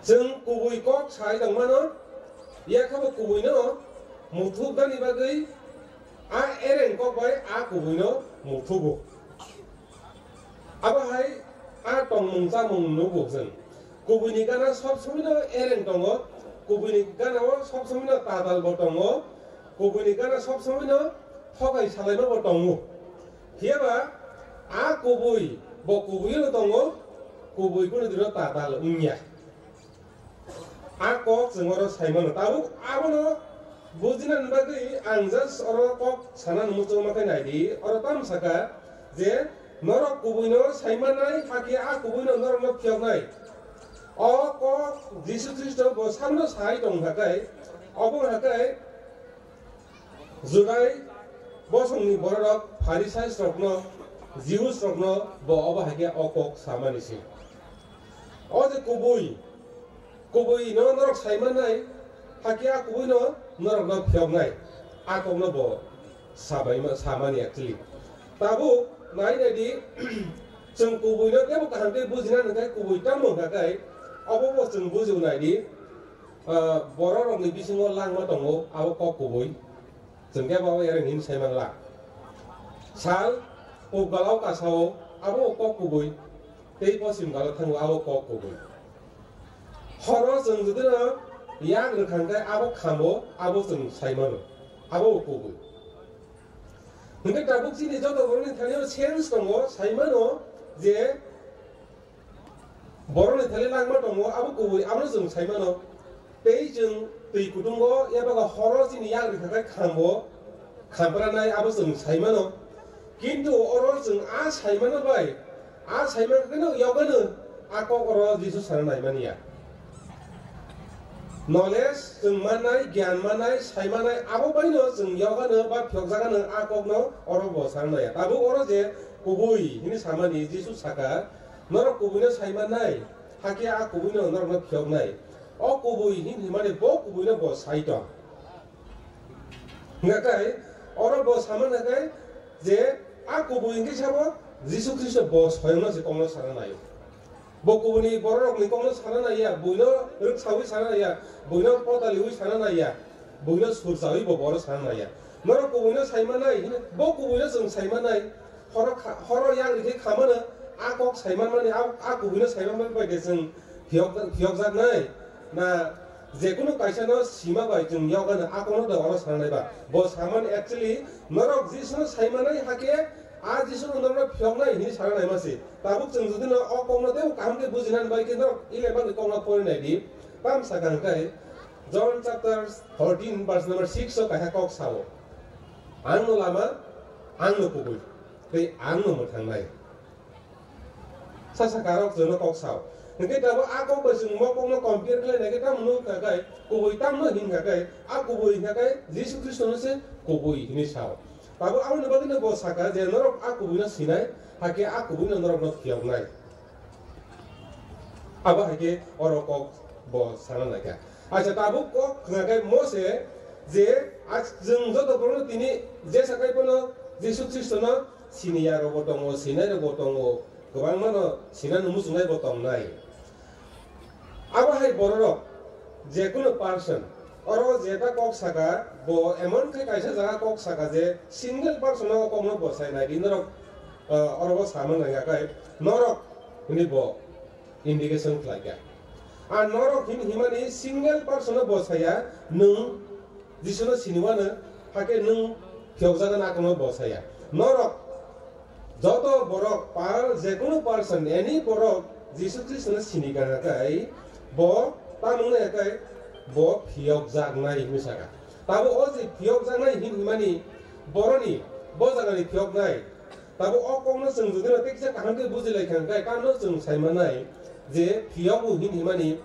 Chwng kubui kok sai tongmano, yakhabo kubuino muthubnani bagwi a ereng kok bai a kubuino muthubo. Abo hai a tongmung chamung nugo chwng. Kubuini gana sob somoino ereng tongo, kubuini gana o sob somoino tatal bo tongo, kubuini gana sob somoino thokai salaima bo tongo. Phiyaba a kubui bo kubuino tongo, kubui kunu dino tatal wngya. A kok chwng oro sai mano. Tabuk abono bujinani bagwi ang just oro kok sana muchungma khe nai di. Oro tamo saka je norok kubuino sai manai, hakhe a kubuino norokno phiyoknai. O kok Jisu Khristo bo samno sai tong hakai, obo hakai Judai bosongni bororok Pharisai rokno, Jews rokno bo obo haikhe o kok samani se. O je kubui, kubui no norok sai manai, hakhe a kubui no norok no phiyoknai, a kok no bo sabai ma-, samani actually. Tabuk nai nai di, chwng kubui no tebo kaham khe bujina nangkhe kubui tamo hwnkha khe, obo bo chwng bujiu nai di, ah, borok rokni bisingo langma tongo, abo kok kubui. Chwng khe bo abo ereng hin sai mangla. Sal, pub galo kasao, abo kok kubui. Tei posim galo thango, abo kok kubui. Horo chwng jodi no yak rwkha hwnkhe abo khamo, abo chwng sai mano. Abo kubui. Hwnkhe tabuk chini joto borokni thani o sense tongo, sai mano je Borokni thani langma tongo, abo kubui, abono chwng sai mano. Tei chwng twi kutungo, yabago horo chini yak rwkha khe khambo, khampranai, abo chwng sai mano. Kintu oro chwng a sai mano bai, a sai mano khe no yogano a kok oro Jisu sana nai mani ya. Knowledge chwng mannai, gyan mannai, sai mannai, abo baino chwng yogano ba phiyokjagano a kokno oro bo sana nai ya. Tabuk oro je kubui hini samani Jisu saka, Norok kubuino sai mannai, hakhe a kubuino norokno phiyoknai. O kubui hin himani bo kubuino bo sai tong. Hingkha khe oro bo sama hingkha khe je a kubui hingkhe sabo Jisu Khristo bo soyongno se kokno sana naio. Bo kubuini bororokni kokno sana naiya, buino rwksaui sana naiya, buino potaliui sana naiya, buino surchaui bo boro sana naiya. Norok kubuino sai mannai, bo kubuino chwng sai mannai. Horo kha-, horo yak rikhe khamano, a kok saimanmani, a, a kubuino saimanmani bai de chwng phiyok-, phiyokjaknai, na jekunu kaisano sima bai chwng yokgano a kokno da oro sananai ba. Bo samani actually norok Jisuno saimanai hakhe a Jisuno norokno phiyoknai hinwi sananai masi. Tabuk chwng jodi no o kokno tei kaham khe bujinani bai khe norok Eleven ni kokno porinai di. Tam sakang khe John chapter fourteen verse number six o kaisa kok sao. Ang no lama, ang no kubui, tei ang no mwthangnai. Sasa karok chwngno kok sao. Hingke tabuk a kok bai chwng mo kokno compare khlai nai khe tamo wngkha khe, kubui tamno hinkha khe, a kubui hinkha khe Jisu Khristo no se kubui hinwi sao. Tabuk aboni bagwino bo saka je norok a kubuino sinai, hakhe a kubuino norokno phiyoknai. Abo hai khe oro kok bo sana nai kha. Acha tabuk kok khna khe Mose je a chwng joto borokno tini jesa kai bono Jisu Khristono siniya rokbo tongo, sinai rokbo tongo, kwbangmano sinani muchungnai bo tongnai. Abo hai bororok jekunu person oro jeta kok saka bo emon khe kaisa jaga kok saka je single person o kokno bo sai nai di norok, ah, oro bo sama nai kha kai norok hinwi bo indication khlai kha. A norok hin himani single person o bo saya, nwng Jisuno siniwano, hakhe nwng phiyokjagani akono bo saya. Norok joto borok pal jekunu person, any borok Jisu Khristono sini kha kai bo tamung nai kai bo phiyokjaknai hinwi saka. Tabo o je phiyokjaknai hin himani boroni bo jagani phiyoknai. Tabuk o kokno chwng jodi no tei kisa kaham khe buji lai kha, hwnkhe tamno chwng sai manai je phiyogo hin himani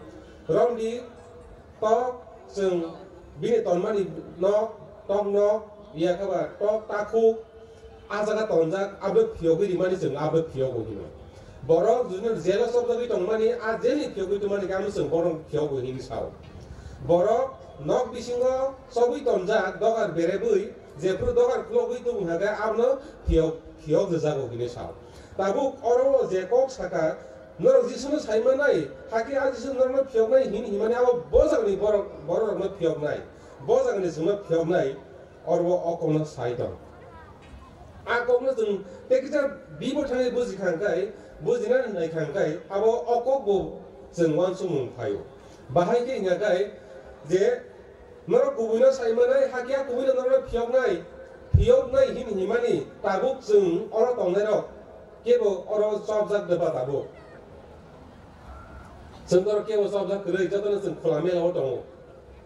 romdi tok chwng bini tonmani nok, tok nok, ya khe ba tok takhuk, a jaga tonjak, abo phiyogwi rimani chwng abo phiyogo hino. Borok jodi no jelo chopjagwi tongmani, a jel ni phiyogwi tongmani khe amo chwng bono phiyogo hinwi sao. Borok nok bisingo chobwi tonjak, dogar berebwi, jephru dogar khulogwi tong hwnkhe abono phiyok, phiyok rwjago hinwi sao. Tabuk oro je kok saka, norok Jisuno sai manai, hakhe a Jisu norokno phiyoknai hin himani abo bo jagani borok, bororokno phiyoknai, bo jagani chwngno phiyoknai, oro o kokno sai tong. A kokno chwng tei kisa bibo thangwi buji kha hwnkhe, bujina nai kha hwnkhe, abo o kokbo chwng uansukmung phaio. Bahai khe hwnkha khe je Norok kubuino sai manai, hakhe a kubuino norokno phiyoknai, phiyoknai hin himani tabuk chwng oro tongnairok kebo oro chopjak de ba tabuk. Chwng norok kebo chobjak kwrwi, jotono chwng khwla mela o tongo.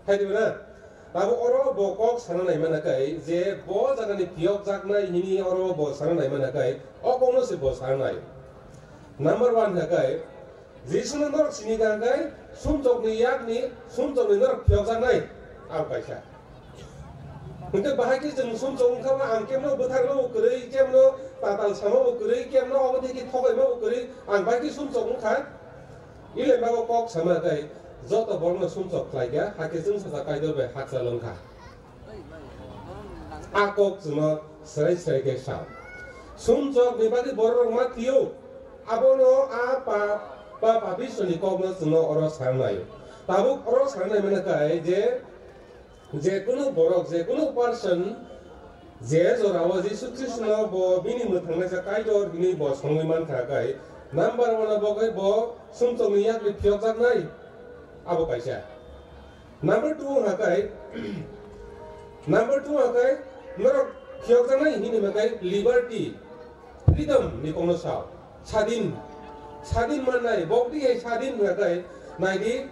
Hai diba na? Abo oro bo kok sana nai mana kai je bo jagani phiyok jaknai hini oro bo sana nai mana kai, o kokno se bo sana nai. Number one ha kai, Jisuno norok sini ka hwnkhe, sumsokni yakni, sumsokni norok phiyokjaknai, abo kaisa. Hwnkhe bahai khe chwng sumsok wngkha ba, ang kemno bwtharno bo kwrwi, kemno tatal samo bo kwrwi, kemno obo tei khe thokaima bo kwrwi, ang bahai khe sumsok wngkha. Ile mago kok sama tei joto borokno sumsok khlai kha, hakhe chwng sacha Kaitor bai hakchal wngkha. A kok chwngno srai srai khe sa. Sumsokni bagwi bororok ma thwiyo. Abono a pa, pa, papisroni kokno chwngno oro sanai. Tabuk oro sanai mano kai je, je kunu borok, je kunu person, je jorao Jisu Khristono bo bini mwthangnaisa Kaitor hinwi bo songwi mankha kai, number one-o bo kai bo sumsokni yakni phiyokjaknai. Abo kaisa. Number two hakai, number two hakai, norok phiyokjaknai hini hakai liberty, freedom ni kokno sao. Sadin, sadin mannai, bokti hai sadin hakai, naidi,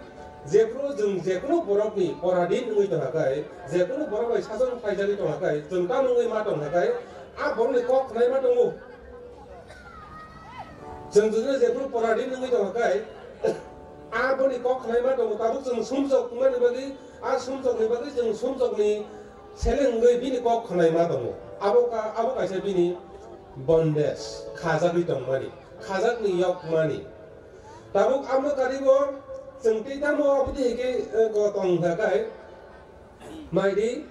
jephru jwng jekunu borokni poradin wngwi tong hakai, jekunu borok bai sason khlaijagwi tong hakai, chwng tamo wngwi ma tong hakai, a borokni kok khnai ma tongo. Chwng jwngno jephru poradin wngwi tong hakai, a boni kok khnai ma tongo, tabuk chwng sumsok wngmani bagwi, a sumsokni bagwi chwng sumsokni seleng wngwi bini kok khnai ma tongo. Abo ka, abo kaisa bini bondage, khajagwi tongmani, khajakni yokmani. Tabuk amo karibo chwng tei tamo aboni hike, eh, ko tong hakai, naidi,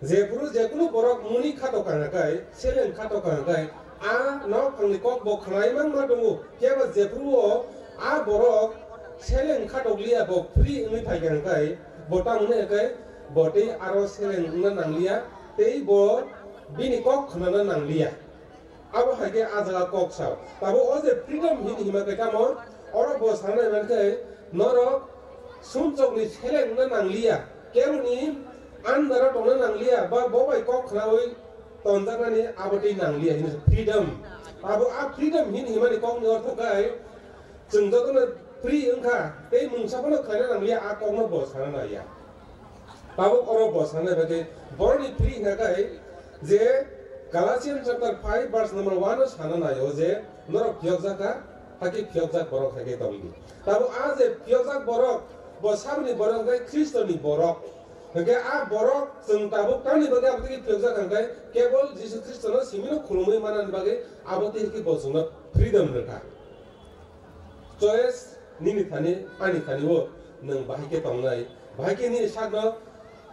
Jephru jekunu borok muni khato kang hakai, seleng khato kang hakai, a nok phangni kok bo khnai mangma tongo. Kebo jephru o a borok seleng khatok liya, bo free wngwi phai kang hakai, bo tamo hwnwi hakai, bo tei aro seleng wngna nang liya, tei bo bini kok khnana nang liya. Abo hai khe a jaga kok sao. Tabuk o je freedom hini hima khe tamo, oro bo sanai man khe norok sumsokni seleng wngna nang liya, keboni under o tongna nang liya, ba bo bai kok khnaui tonjaknani abo tei nang liya hini freedom. Abo a freedom hini himani kokni ortho khe chwng jotono free wngkha tei mungsa phano khlaina nang liya, a kokno bo sana naiya. Tabuk oro bo sanai bagwi borokni free hwnkha khe je Galatians chapter five verse number one o sana naio je norok phiyokjak kha, hakhe phiyokjak borok hai khe tongdi. Tabuk a je phiyokjak borok, bo saboni borok hwnkhe Khristoni borok. Hwnkhe a borok chwng tabuk tamni bagwi abo tei phiyokjak kha hwnkhe kebol Jisu Khristono simino khulumwi manani bagwi abo tei khe bo chwngno freedom rwkha. Choice nini thani, ani thani o nwng bahai khe tongnai, bahai khe nini sakno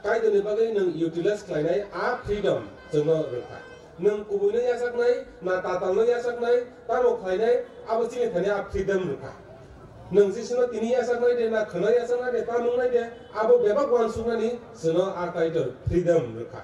Kaitorni bagwi nwng utilize khlainai a freedom chwngno rwkha. Nwng kubuino yachaknai, na tatalno yachaknai, tamo khlainai, abo chini thani a freedom rwkha. Nwng Jisuno tini yachaknai de, na khwna yachaknai de, tamo wngnai de, abo bebak uansuknani chwngno a Kaitor freedom rwkha.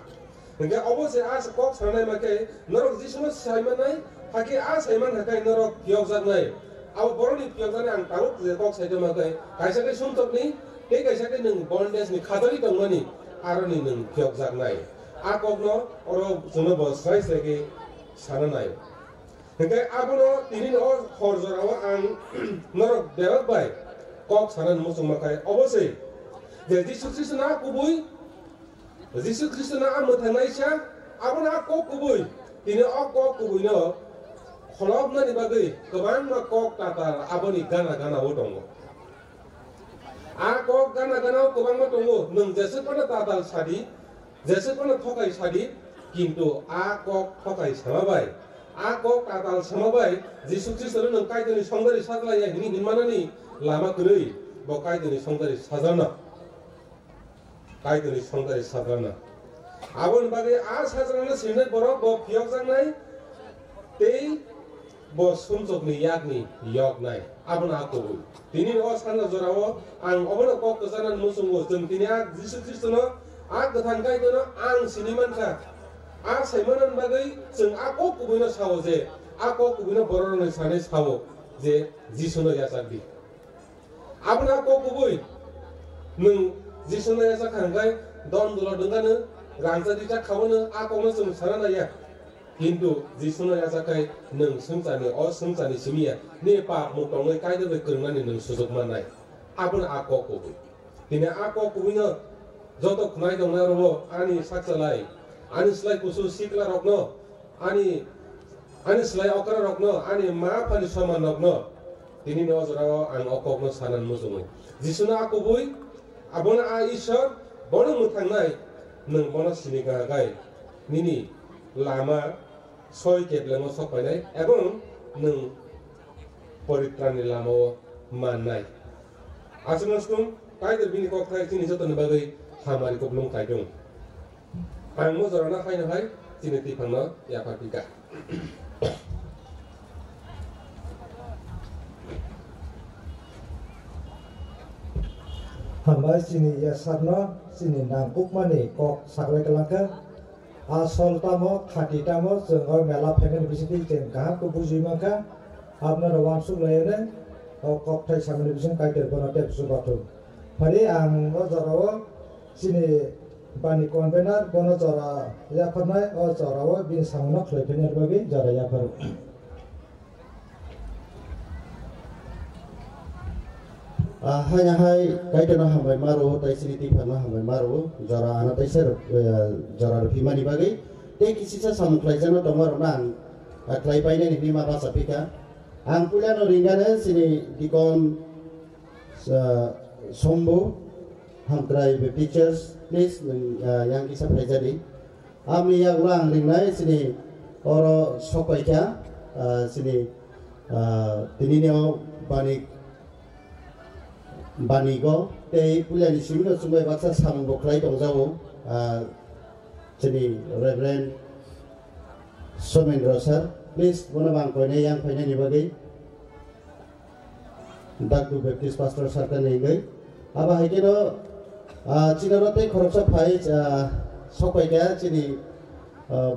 Hwnkhe obo se a kok sanai ma khe norok Jisuno sai mannai, hakhe a sai man hakai norok phiyokjaknai. Abo borokni phiyokjaknai ang tabuk je kok sai tongma khe, kaisa khe sumsokni, tei kaisa khe nwng bondage ni khajagwi tongmani, aroni nwng phiyokjaknai. A kokno oro chwngno bo srai srai khe sana nai. Hwnkhe abono tini o hor jorao ang norok bebak bai kok sanani muchungma khe obo se je Jisu Khristo na kubui, Jisu Khristo no a mwthangnaisa, abo no a kok kubui. Tini o kok kubui no kholopnani bagwi kwbangma kok tatal aboni gana gana o tongo. A kok gana gana o kwbangma tongo. Nwng jeswk phano tatal sadi, jeswk phano thokai sadi, kintu a kok thokai sama bai, a kok tatal sama bai Jisu Khristo no nwng Kaitorni songdari sajlaiya hini hinmanani lama kwrwi bo Kaitorni songdari sajlano. Kaitorni songdari sajlano. Aboni bagwi a sajlano sinai borok bo phiyokjaknai tei bo sumsokni yakni yoknai. Abono a kubui. Tini o sanja jorao ang obono kok kwchanani muchungo, chwng tini a Jisu Khristono, a kwthang Kaitorno ang sini mankha. A saimanani bagwi chwng a kok kubuino sao je, a kok kubuino bororokni sanai sao je Jisuno yachakdi. Abono a kok kubui. Nwng Jisuno yachak kha hwnkhe don dolo dwngano, rangchak rijak khabono a kokno chwng sana naiya. Kintu Jisuno yachak khai nwng swngcharni o swngcharni simi ya, nini pap muk tongwi Kaitor bai kwrwngnani nwng sujuk mannai. Abono a kok kubui. Tini a kok kubuino joto khwnai tongnai rokbo ani sakchalai, ani slai kusu sikla rokno, ani, ani slai okra rokno, ani ma phani soman rokno tini ni o jorao ang o kokno sanan muchungo. Jisuno a kubui, abono a Ishwar, bono mwthangnai, nwng bono sini kahakai, nini lama soi keblengo sok painai, ebong nwng poritranni lamao mannai. Aswk no swkang, Kaitor bini kokthai chini jotoni bagwi hamari kuplung kaitung. Ang mo jorano haino hai chini twiphangno yaphar pika. Hambai chini yasakno chini nangkukmani kok saklai kwlangkha. Asol tamo, khati tamo, chwng o mela phainani bisingtwi chwng kaham khe bujui mankha. Aboni uansuk laiyane o kokthai samani bising Kaitor bono tei bwswk bathum. Phari ang o jorao chini bani convener bono jora yapharnai, o jorao bini samungno khlai phainani bagwi jora yapharo. Ah, haino hai Kaitorno hambai ma rwo, tei chini twiphangno hambai ma rwo, jora ano teisa rw-, eh, jora rwphimani bagwi. Tei kisisa samung khlaijakno tongma rokno ang, ah, khlai painani hwnwi ma bacha phikha. Ang puilano ringano chini Deacon, ah, Sombu, Hamkrai Baptist Church, please, nwng, ah, yang kisa phaijadi. Aboni yagulo ang ringnai chini oro sokpaikha, ah, chini, ah, tinini o bani, banigo tei puilani simi no chumbai baksa samung bo khlai tongjago, ah, chini Reverend Somendra sir, please, bono bang koinai yang phainani bagwi. Dakdu Baptist Pastor Circle ni hwnwi. Abo hai kheno, ah, chini oro tei khoroksa phai, ah, sokpaikha chini, ah,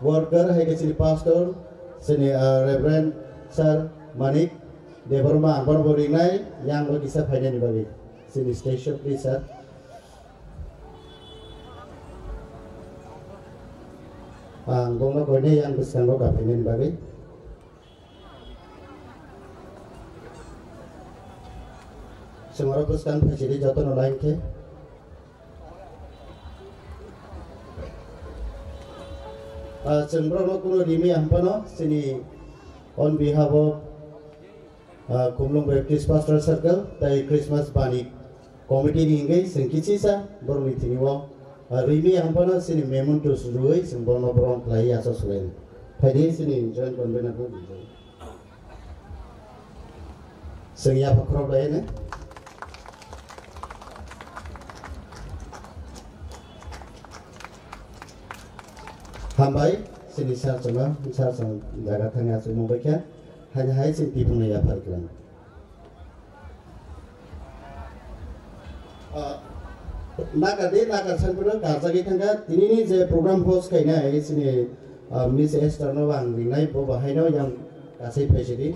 worker, hai khe chini pastor, chini, ah, Reverend Sir Manik Debbarma, ang bono bo ringnai, yang bo kisa phainani bagwi. Chini stage show, please, sir. Ang bono koinai yang bwskango kaphainani bagwi. Chwng oro bwskang phaisidi jotono line khe. Ah, chwng borokno kuno rimi ang phano chini on behalf of, ah, Khumlung Baptist Pastor Circle tei Christmas Bani Committee ni hwnwi chwng kichisa borokni thini o, ah, rimi ang phano chini mementos rwui chwng borokno borom khlai ya, acha swlai. Phaidi chini joint convener no rijak. Chwng yapha khorok bai no. Hambai, chini sir chwngno, sir chwng jaga thangya chwng mungbai kha, haini hai chwng twiphangno yaphar klang. Ah, naka de, naka sanpino karjagwi thangkha, tinini je program host khainai chini, ah, Miss Esther no ang ringnai, bo bahaino yang kasai phaisidi.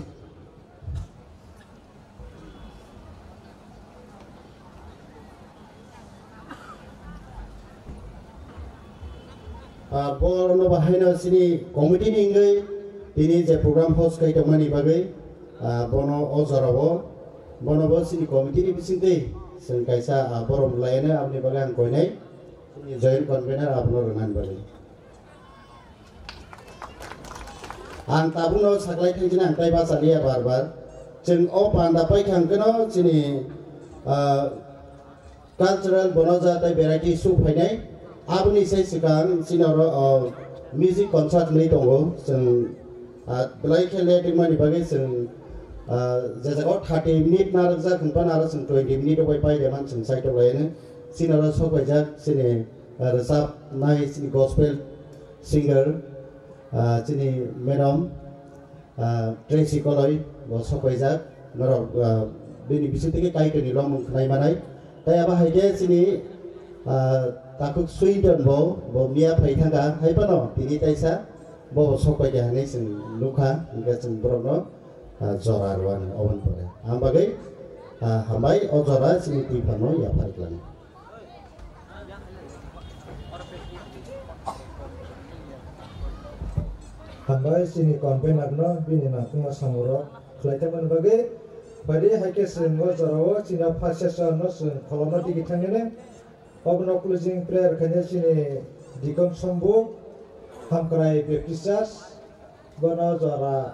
Ah, bono bahaino chini committee ni wngwi tini je program host khai tongmani bagwi, ah, bono o jorao, bono bo chini committee ni bisingtwi chwng kaisa, ah, borom laino aboni bagwi ang koinai chini joint convener abono rwnani bagwi. Ang tabukno saklai thangchina ang tai bachaliya bar bar. Chwng o panda pai thang kheno chini, ah, cultural bonoja tei variety show phainai. Aboni sai swkang chini oro, ah, music concert hinwi tongo. Chwng, ah, belai khe late wngmani bagwi chwng, ah, je jaga o thirty minute narwkjak hwnphano aro chwng twenty minute o bai pai de man chwng side o bai chini oro sok paijak chini ah, rwchapnai chini gospel singer, ah, chini madam, ah, Tracy Koloi bo sokpaijak, norok, ah, bini bisingtwi khe Kaitorni lomung khwnai manai. Tai abo hai khe chini, ah, takhuk Swinton bo, bo miya phai thangkha, hai phano tini taisa bo sokpaikha hinwi chwng nukha, hwnkhe chwng borokno, ah, jora rwani oboni pore. Ang bagwi, ah, hambai o jora chini twiphangno yaphar khlai. Hambai chini convener no bini nangkukma samung rok khlai tongmani bagwi. Phaidi hai khe chwng o jorao chini pha session no chwng kholomna digi thangmani. Obono closing prayer khaina chini Deacon Sombu, Hamkrai Baptist Church, bono jora